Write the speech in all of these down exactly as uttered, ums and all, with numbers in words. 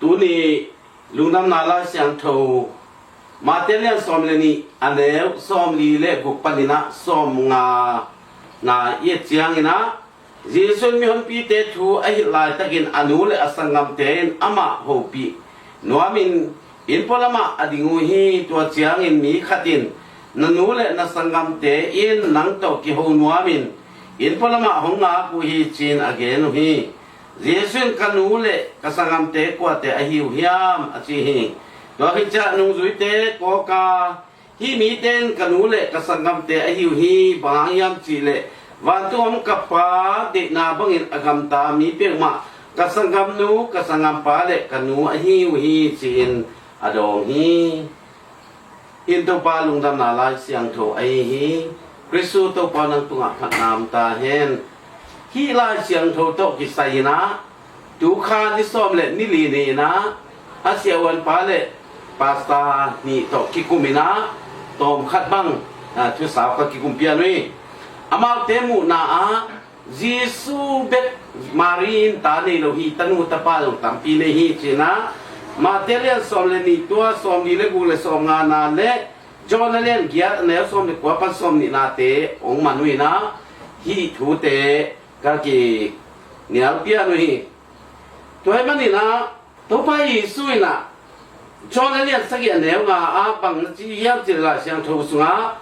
Tuni lungdamna Lai Siangtho Mate lian sawm le nih, a neu sawmli le guk panin ah sawmnga na i et ciangin ah, Jesuh in mihonpite thu a hilh laitakin a nu le a sanggamte in amah hopih nuamin inn pualamah a ding uh hi. Tua ciangin mi khat in, "Na nu le na sanggamte in nang tawh kiho nuamin inn pualamah hong ngak uh hi," ci-in a gen uh hi. Jesuh in, "Ka nu le ka sanggamte kuate ahi uh hiam?" a ci hi. Tua khit ciah nungzuite kawka, "Hih mite in ka nu le ka sanggamte ahi uh hi. Bang hang hiam cihleh vantung a om ka Pa deihna bangin a gamta mi peuhmah ka sanggamnu, ka sanggampa le ka nu ahi uh hi," ci-in a dawng hi. Hih in Topa lungdamna Lai Siangtho ahi hi. Khristu Topa nang tungah phatna om ta hen. Hih Lai Siangtho tawh kisai-in ah, tu kha ni sawm le ni li ni-in ah, a siavuanpa le pastor nih tawh kikum in ah, tawm khat bang, ah, thusau ka kikum pian uh hi. Amaute muhna ah, Jesuh bek Mari in ta nei lo hi, tanu tapa zong tampi nei hi ci-in ah, Mate lian sawm le nih, tua sawmli le guk le sawmnga na le John a lian giat, a neu sawm le kua pan sawm nih nate hong man uh in ah, hih thute ka kinial pian uh hi. Tua ahih manin ah, Topa Jesuh in ah John a lian sagih, a neu nga ah bang na ci hiam cih leh, Lai Siangtho sungah,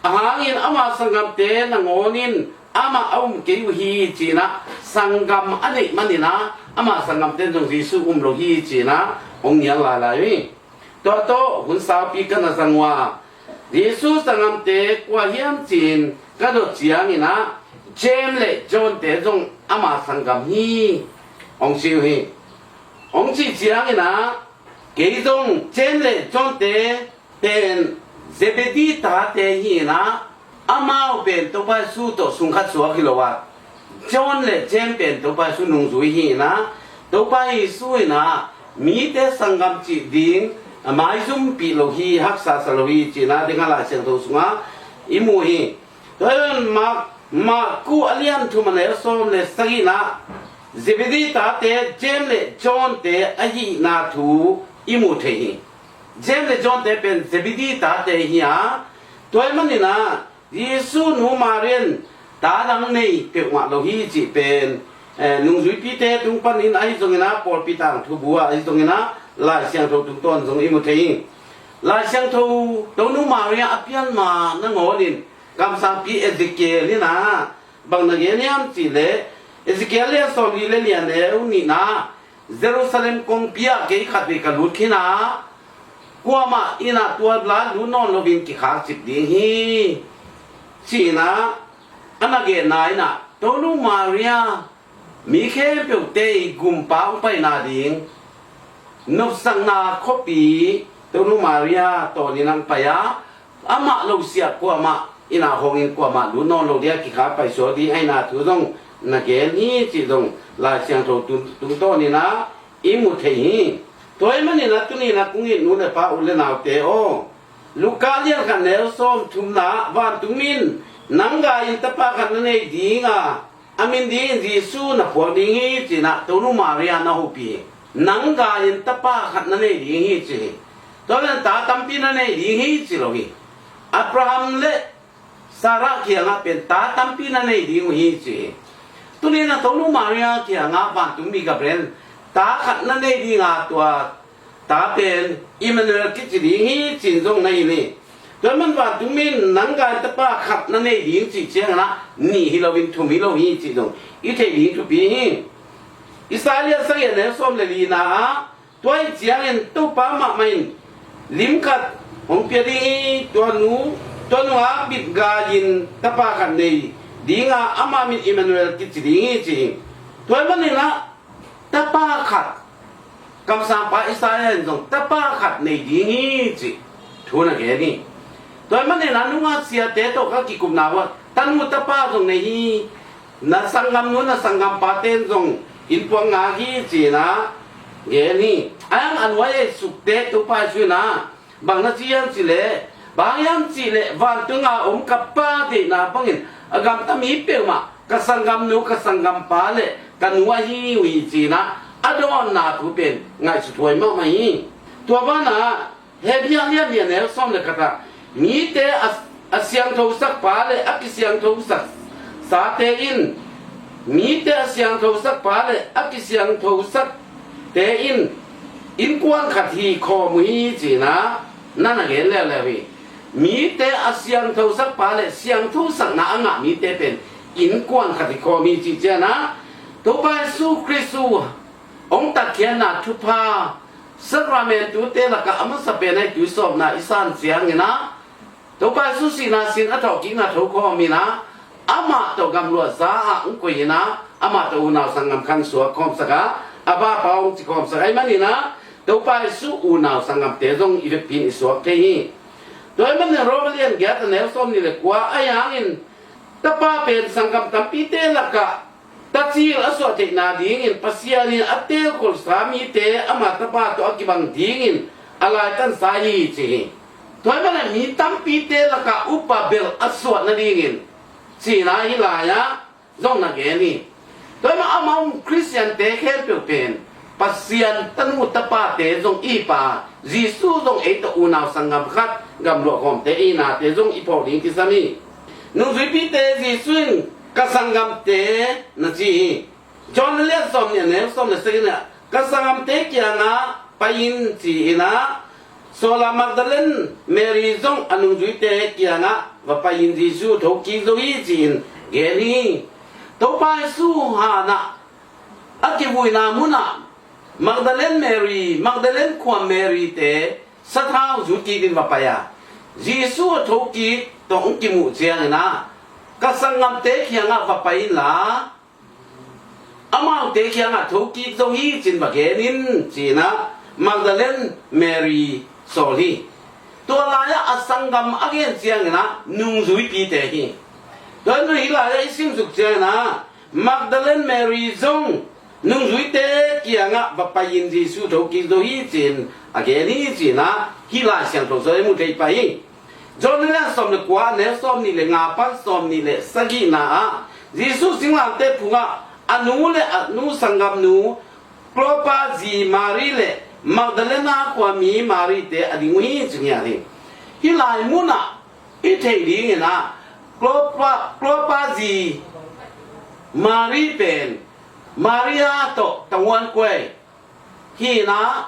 "A hangin ama sanggamte nangawn in amah a um kei uh hi," ci-in ah, sanggam a neih manin ah ama sanggamte in zong Jesuh um lo hi ci-in ah hong nial lailai uh hi. Tua tawh hun saupi ka na zang uh a, Jesuh sanggamte kua hiam ci-in ka dot ciangin ah, James le John-te zong ama sanggam hi, hong ci uh hi. Hong cih ciangin ah, "Kei zong James le John-te pen Zebedee tate hi-in ah, amau pen Topa Jesuh tawh sung khat suak hi lo a, John le James pen Topa Jesuh nungzui hi-in ah, Topa Jesuh in ah mite sanggam cih ding a maizumpih lo hi, haksa sa lo hi," ci-in ah, ding a Lai Siangtho sungah i mu hi. Tua hi-in Mark, Marku a lian thum, a neu sawm le sagih na, Zebedee tate James le John-te ahihna thu i mu thei hi. James le John-te pen Zebedee tate hi a, tua ahih manin ah Jesuh nu Mari in ta dang nei peuhmah lo hi cih pen, eh, nungzuipite tung panin ahi zongin ah, pawlpi tangthu bu ah ahi zongin ah, Lai Siangtho tungtawn zong i mu thei hi. Lai Siangtho, Tonu Maria a pian ma nangawn in, kamsangpi Ezekiel in ah bang na gen hiam cih leh, Ezekiel lian sawmli le li, a neu nihna, Jerusalem kongpi ah kei khatvei ka lut khin a, kuamah in ah tua la lut nawn loin kikhak cip ding hi, ci-in ah a na genna in ah, Tonu Maria mi khempeuhte i Gumpa hong paina ding nopsakna khuapi Tonu Maria tawnin hong pai a, amah lo siah kuamah in ah hong in, kuamah lut nawn lo ding a, kikhak paisuak ding ahihna thu zong na gen hi cih zong Lai Siangtho tung, tungtawnin ah i mu thei hi. Tua ahih manin ah tuni-in ah kong it nu le pa, u le naute aw, Luka lian khat, neu sawmthumna ah, "Vantung mi in nang gai-in tapa khat na nei ding a, a min dingin Jesuh na phuak ding hi," ci-in ah Tonu Maria na hopih hi. "Nang gai-in tapa khat na nei ding hi," ci hi. Tua pen ta tampi na nei ding hi ci lo hi. Abraham le Sarah kiangah pen ta tampi na nei ding uh hi ci hi. Tuni-in ah Tonu Maria kiangah vantungmi Gabriel in ta khat na nei ding a, tua ta pen Emmanuel kici ding hi ci-in zong na hilh hi. Tua ahih manin vantung mi in nang gai-in tapa khat na nei ding cih ciangin ah nih hi loin thum hi lo hi cih zong i theih ding thupi hi. Isaiah lian sagih, a neu sawm le lina ah, "Tua ahih ciangin Topa mahmah in lim khat hong pia ding hi, tua nu, tua nungak bit gai-in tapa khat nei ding a, ama min Emmanuel kici ding hi," ci hi. Tua ahih manin ah tapa khat, kamsangpa Isaiah in zong tapa khat nei ding hi cih thu na gen hi. Tua ahih manin ah nungak siate tawh ka kikupna uh ah, tanu tapa zong nei hi, na sanggamnu na sanggampate in zong innpuak ngak hi ci-in ah gen hi. A hang a nuai-a sukte Topa Jesuh in ah bang na ci hiam cih leh, "Bang hang hiam cih leh vantung a om ka Pa deihna bangin a gamta mi peuhmah ka sanggamnu, ka sanggampa le ka nu ahi uh hi," ci-in ah a dawnna thu pen ngaihsut huai mahmah hi. Tua banah Hebru lian nih a neu sawm le khat ah, mite a, a siangthosak pa le a kisiangthosak sate in, mite a siangthosak pa le a kisiangthosak te in innkuan khat hi khawm uh hi, ci-in ah na na gen leuleu hi. Mite a siangthosak pa le siangthosakna a ngah mite pen innkuan khat hi khawm hi, cih ciangin ah Topa Jesu Khrist uh hong tatkhiatna thupha, sakramentute lakah a masa pen ahi tuisawpna i san ciangin ah, Topa Jesu sihna sin a thawhkikna tho khawm in ah, amah tawh gamluah za ah hong koih in ah, amah tawh unau sanggam khat suak khawmsak a, Abba Pa hong ci khawmsak ahih manin ah, Topa Jesu unau sanggamte zong i vekpi in i suak thei hi. Tua ahih manin Rom lian giat a neu sawm nih le kua, ahi hangin Tapa pen sanggam tampite lakah tacil a suah theihna dingin Pasian in a teelkholhsa mite ama Tapa tawh a kibang dingin a laitansa hi, ci hi. Tua ahih manin mi tampite lakah upa belh a suah nadingin ci-in ah hih lai-ah zong na gen hi. Tua ahih manin amau Khristiante khempeuh pen Pasian tanu tapate zong i hi pah a, Jesu zong ei tawh unau sanggam khat, gamluah khawmte i hinate zong i phawk ding kisam hi. Nungzuipite Jesu in ka sanggamte na ci hi. John a lian sawm nih a neu sawm le sagih ah, ka sanggamte kiangah pai in, ci-in ah, Sawla Magdalene Mary zong a nungzuite kiangah va pai-in Jesu thokik zo hi, ci-in gen hi. Topa Jesu hanah a kivuina munah Magdalene Mary, Magdalene khua Mary te sathau zut kik in va pai a, Jesu a thokik tawh hong kimuh ciangin ah, ka sanggamte kiangah va pai inla, amaute kiangah thokik zo hi, ci-in va gen in, ci-in ah Magdalene Mary sawl hi. Tua lai-ah a sanggam a gen ciangin ah nungzuipite hi. Tua hih lai-ah i simsuk ciangin ah Magdalene Mary zong nungzuite kiangah va pai-in Jesu thokik zo hi, ci-in a gen hi, ci-in ah hih Lai Siangtho sung i mu thei pah hi. John a lian sawm le kua, a neu sawm nih le nga pan sawm nih le sagihna ah, Jesu singlamteh phungah a nu le a nu sanggamnu, Klopa zi Mary le Magdalena khuami Mary te a ding uh hi, ci ngiat hi. Hih lai munah i theih dingin ah, Klopa, Klopa zi Mary pen Maria tawh tavuan kuai hi-in ah,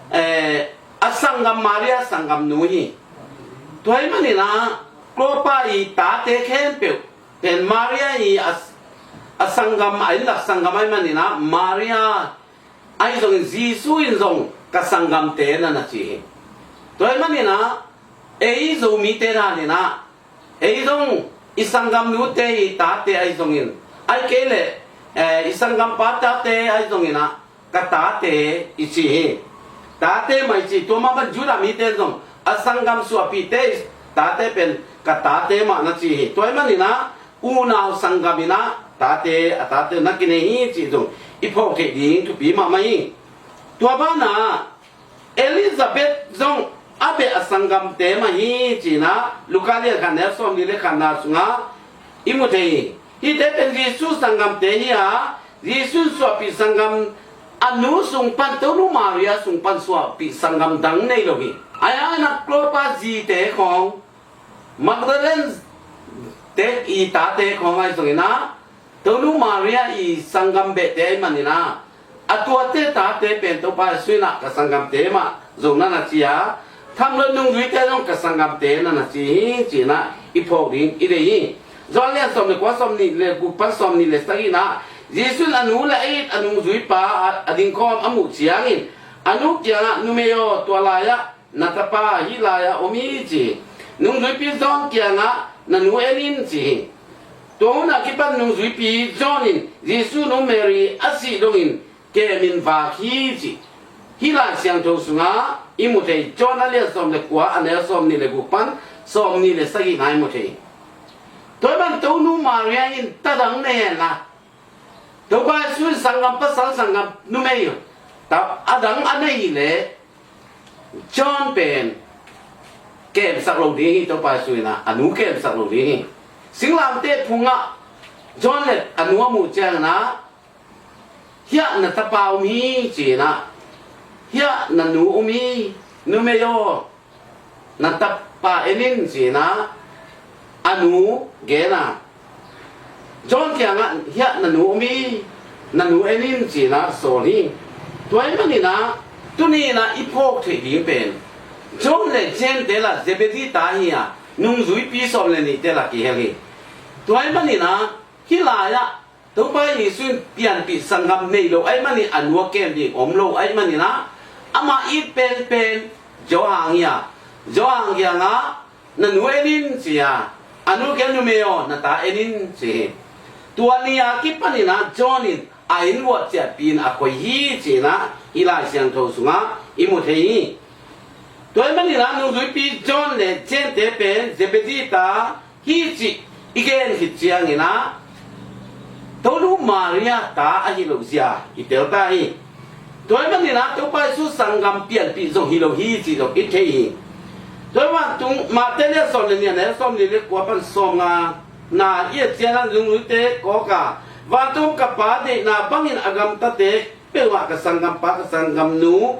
eh, a sanggam Maria sanggamnu hi. Tua ahih manin ah Klopa i tate khempeuh pen Maria i a, a sanggam, a innlak sanggam ahih manin ah Maria ahi zongin Jesu in zong ka sanggamte na na ci hi. Tua ahih manin ah ei Zomite dan in ah, ei zong i sanggamnute i tate ahi zongin, ahih kei leh, eh, i sanggampa tate ahi zongin ah, ka tate i ci hi. Tate mah i ci, tua mah bang Judah mite zong a sanggam suahpihte i tate pen ka tate mah na ci hi. Tua ahih manin ah unau sanggam in ah tate, a tate na kinei hi cih zong i phawk theih ding thupi mahmah hi. Tua banah Elizabeth zong a beh a sanggamte mah hi, ci-in ah Luka lian khat neu sawm nih le khatna sungah i mu thei hi. Hihte pen Jesu sanggamte hi a, Jesu in suahpih sanggam, a nu sung pan, Tonu Maria sung pan suahpih sanggam dang nei lo hi. Ahi hangin ah Klopa zite khawng, Magdalene te i tate khawng ahi zongin ah, Tonu Maria i sanggam behte ahih manin ah, a tuate tate pen Topa Jesu in ah ka sanggamte mah zong na na ci a, tham lo nungzuite zong ka sanggamte na na ci hi, ci-in ah i phawk ding i deih hi. John lian sawm le kua, sawm nih le guk pan sawm nih le sagihna ah, Jesu in a nu le a it a nungzuipa a, a dingkhawm a muh ciangin, a nu kiangah, numei aw, tua lai-ah na tapa hih lai-ah om hi, ci hi. Nungzuipi John kiangah na nu en in, ci hi. Tua hun a kipan nungzuipi John in Jesu nu Mary a sih dongin kemin vak hi, ci hih Lai Siangtho sungah i mu thei. John a lian sawm le kua, a neu sawm nih le guk pan sawm nih le sagihna i mu thei. Tua ahih manin Tonu Maria in ta dang nei henla, Topa Jesu in sanggam pasal, sanggam numei, ta, a dang a nei leh John pen kemsak lo ding hi, Topa Jesu in ah a nu kemsak lo ding hi. Singlamteh phungah John le a nu a muh ciangin ah, "Hiah na tapa om hi," ci-in ah, "Hiah na nu om hi, numei aw, na tapa en in," ci-in ah a nu gen a, John kiangah, "Hiah na nu om hi, na nu en in," ci-in ah sawl hi. Tua ahih manin ah tuni-in ah i phawk theih ding pen John le Jane te la Zebedee ta hi a, nungzuipi sawm le nihte la kihel hi. Tua ahih manin ah hih lai-ah Topa Jesu in pianpih sanggam nei lo ahih manin a nu a kem ding om lo ahih manin ah, amah it penpen Johan hi a, Johan kiangah, "Na nu en in," ci a, a nu kiang, "Numei aw, na ta en in," ci hi. Tua ni a kipanin ah John in a inn vuah ciahpih in a khoi hi ci-in ah hih Lai Siangtho sungah i mu thei hi. Tua ahih manin ah nungzuipi John le Jane te pen Zebedee ta hi cih i gen khit ciangin ah Tonu Maria ta ahi lohzia i tel ta hi. Tua ahih manin ah Topa Jesu sanggam pianpih zong hi lo hi cih zong i thei hi. Tua ahih vantung Matthai lian sawm le nih, a neu sawmli le kua pan sawmnga na i et ciangin ah nungzuite kawk a, "Vantung ka Pa deihna bangin a gamtate peuhmah ka sanggampa, ka sanggamnu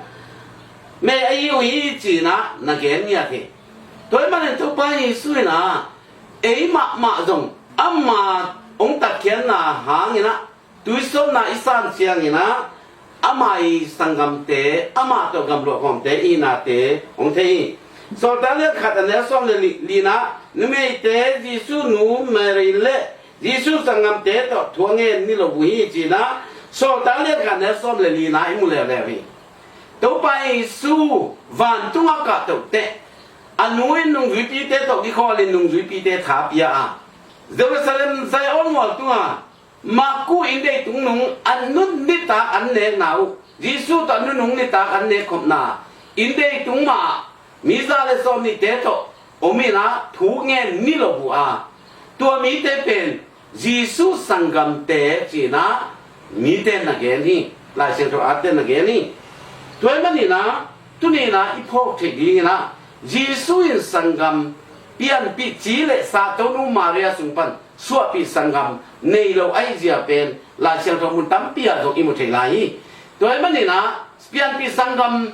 mei ahi uh hi," ci-in ah na gen ngiat hi. Tua ahih manin Topa Jesu in ah ei mahmah zong ama hong tatkhiatna hangin ah tuisawpna i san ciangin ah ama i sanggamte, amah tawh gamluah khawmte i hihnate hong thei hi. Sawltak lian khat, a neu sawm le li, lina, "Numeite, Jesu nu Mary le Jesu sanggamte tawh thu a ngen ni lo uh hi," ci-in ah Sawltak lian khat, a neu sawm le lina i mu leuleu hi. Topa Jesu vantungah kahtoh teh a nu in nungzuipite tawh kikhawl in nungzuipite tha pia a, Jerusalem Zion mual tungah Maku inndei tung nung a nu nitak an nekna uh, Jesu tawh a nunung nitak an nek khopna inndei tung mah mi za le sawm nihte tawh om in ah thu ngen ni lo uh a, tua mite pen Jesu sanggamte ci-in ah mite na gen hi, Lai Siangtho atte na gen hi. Tua ahih manin ah tuni-in ah i phawk theih dingin ah Jesu in sanggam pianpih ci le sa, Tonu Maria sung pan suahpih sanggam nei lo ahih zia pen Lai Siangtho mun tampi ah zong i mu thei lai hi. Tua ahih manin ah pianpih sanggam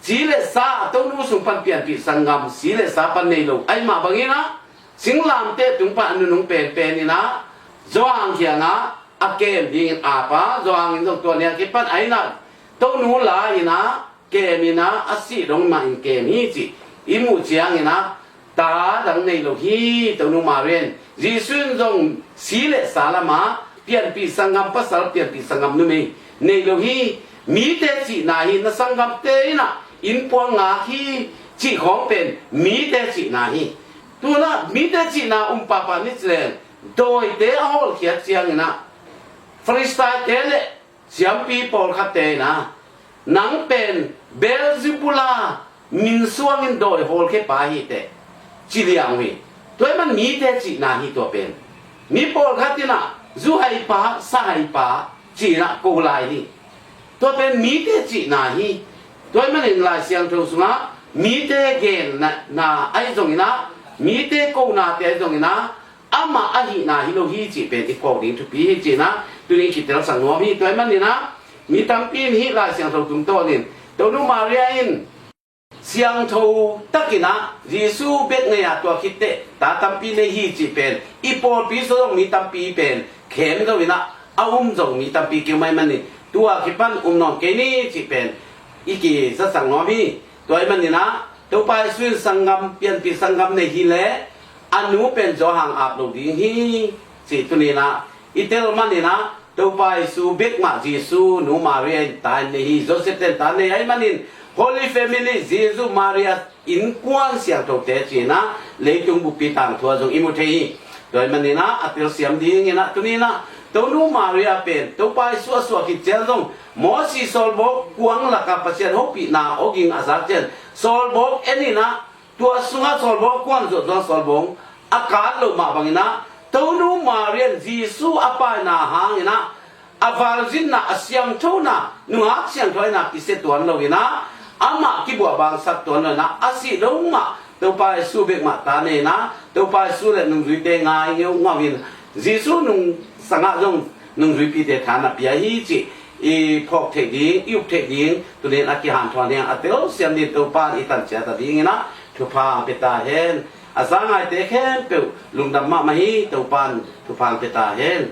ci le sa, Tonu sung pan pianpih sanggam ci le sa pan nei lo ahih mah bangin ah singlamteh tung pan a nunung penpen in ah Johan kiangah a kem dingin ap a, Johan in zong tua ni a kipan a inn ah Tonu la in ah kem in ah a sih dong mah in kem hi cih i muh ciangin ah ta dang nei lo hi. Tonu Maria in, Jesu in zong ci le sa lamah pianpih sanggam pasal, pianpih sanggam numei nei lo hi. Mite cihna hi, na sanggamte in ah innpuan ngak hi cih khawng pen mite cihna hi. Tu-in ah mite cihna um pahpah ni ci leng, dawite a hawlkhiat ciangin ah Farisaite le siampi pawlkhatte in ah, "Nang pen Beelzebula min suangin dawi hawlkhia pa hi teh," ci liang uh hi. Tua ahih man mite cihna hi tua pen. Mi pawlkhat in ah, "Zuhaipa, sahaipa," ci-in ah ko lai hi. Tua pen mite cihna hi. Tua ahih manin Lai Siangtho sungah mite genna ahi zongin ah, mite konate ahi zongin ah, amah ahihna hi lo hi cih pen i phawk ding thupi hi ci-in ah tuni in kitelsang nuam hi. Tua ahih manin ah mi tampi in hih Lai Siangtho tungtawnin Tonu Maria in siangtho takin ah Jesu bek nei-ah tua khit teh ta tampi nei hi cih pen i pawlpi sung zong mi tampi pen khem zo in ah a um zong mi tampi keu mai manin tua kipan um nawn kei ni cih pen i kizasak nuam hi. Tua ahih manin ah Topa Jesu in sanggam, pianpih sanggam nei hi leh a nu pen Johan ap lo ding hi cih tuni in ah i tel manin ah Topa Jesu bek mah Jesu nu Maria in ta in nei hi. Joseph ten ta nei ahih manin Holy Family, Jesu, Maria, innkuan siangthote ci-in ah leitung buppi tangthu ah zong i mu thei hi. Tua ahih manin ah a telsiam dingin ah tuni in ah Tonu Maria pen Topa Jesu a suah khit ciang zong Moses sawlbawk kuang lakah Pasian hopihna awging a zak ciang sawlbawk en in ah, tua sungah sawlbawk kuang zuahzuah sawlbawk a kat loh mah bangin ah Tonu Maria in Jesu a paina hangin ah a virgin-na, a siangthona, nungak siangtho ahihna kisia tuan lo in ah, amah kibuahbangsak tuan lo in ah, a sih dong mah Topa Jesu bek mah ta nei in ah, Topa Jesu le nungzuite ngai ngeungau in, Jesu nung sangah zong nungzuipite tha na pia hi cih i phawk theih ding, i up theih ding, tunin a kihanthawn hi hang a telsiam ding Topa'n i tan ciat a dingin ah thupha pia ta hen. A za ngaite khempeuh lungdam mahmah hi. Topa'n thupha pia ta hen.